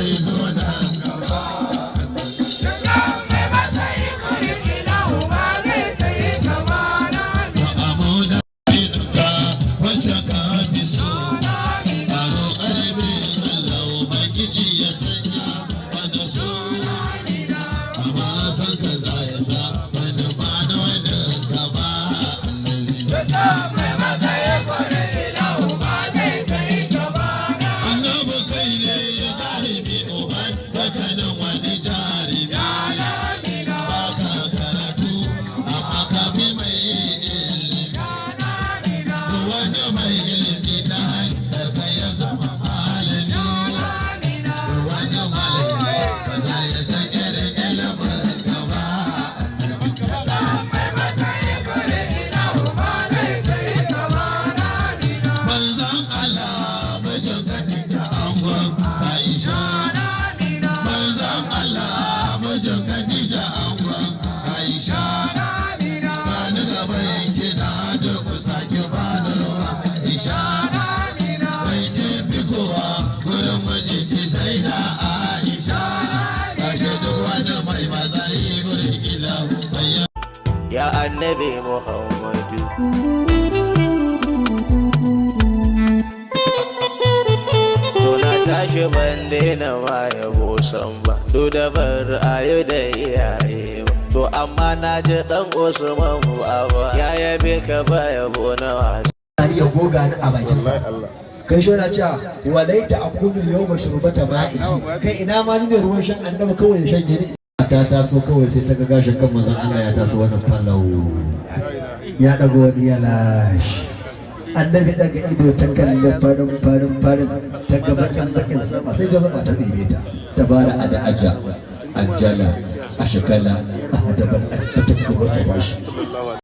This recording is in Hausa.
zai zo nan gaba. Mai matsayi gurin ilahu ba zai kai kama na. Amuda duka wacce ka fi so, a roƙar min Allah Ubangiji ya sanya wani so, amma san ka za ya sa wani ba na wani ka ba, Annabi. Mai matsayi gurin ilahu ba zai kai kama na. Annabi, kai ne jarumi, uban bakanin wani jarumi. Baka karatu amma ka fi mai ilimi. Wani mai ilimi ta hanyar ka ya zama malami. Wani malami ba za ya san irin ilimin ka ba. Mai matsayi gurin ilahu ba zai kai kama na. Manzon Allah, mijin Khadija, angon Aisha. Manzon Allah, mijin Khadija, angon Aisha. Gani gaban gida, durkusa ki bani ruwa isha. Bai ki fi kowa gurin mijinki sai da Aisha. Kashe duk wani mai matsayi gurin ilahu bayan. Ya Annabi Muhammadu. To na tashi ban daina ma yabo san ba, duk da ban ra'ayi da iyaye ba. To amma na ji dan Usman ba ya yabe ka ba yabo na wasa. Ya goga ni a bakinsa. Kai shi yana cewa walaita akunu yawma shurbata ma'i, kai ina ma ni ne ruwan shan Annabi, kawai ya shanye ni. Ta taso kawai sai ta ga gashin kan manzon Allah ya taso, wannan fallau ya dago, wani ya lashi. Annabi daga ido ta kalli farin farin farin, ta ga bakin bakin, sai ta zama ta ɗebe ta ta fara ada aja ajala ashkala ahadabal ta gaba bashi.